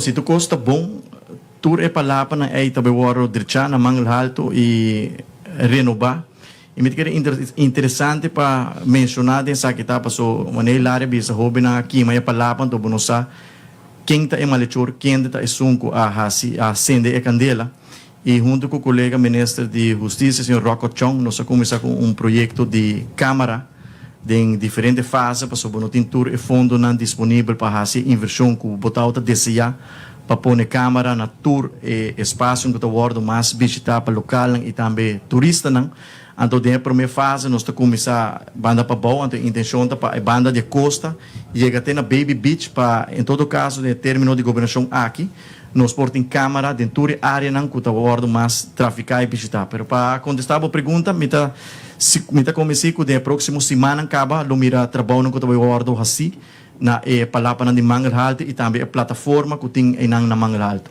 Si tur kos ta bon, tur e palapanan ei ta bai wòrdu drechá na Mangel Halto i renobá. I mi ta kere interesante pa menshoná den esaki ta paso wanneer Hilario a bisa hóbennan a kima e palapa anto bo no sa ken ta e malechor, kende ta esun ku a hasi a sende e kandela. I huntu ku kolega minister di Hustisia señor Rocco Chong nos a kuminsá ku un proyekto di kámara den diferente fase pasobra bo no tin tur e fondonan disponibel pa hasi e invershon ku bo tabata deseá pa pone kámara na tur e espasionan ku ta wòrdu mas bishitá pa lokalnan i tambe turistanan. Anto den e promé fase nos ta kuminsá banda pabou, anto e intenshon ta pa e banda di e kosta yega te na Baby Beach pa en todo kaso den e término di gobernashon aki nos por tin kámara den tur e áreanan ku ta wòrdu mas trafiká i bishitá. Pero pa kontestá bo pregunta mi ta mi ta konvensí ku den e próksimo simannan kaba lo mira trabounan ku ta bai wòrdu hasí na e palapanan di Mangel Halto i tambe e plataforma ku tin einan na Mangel Halto.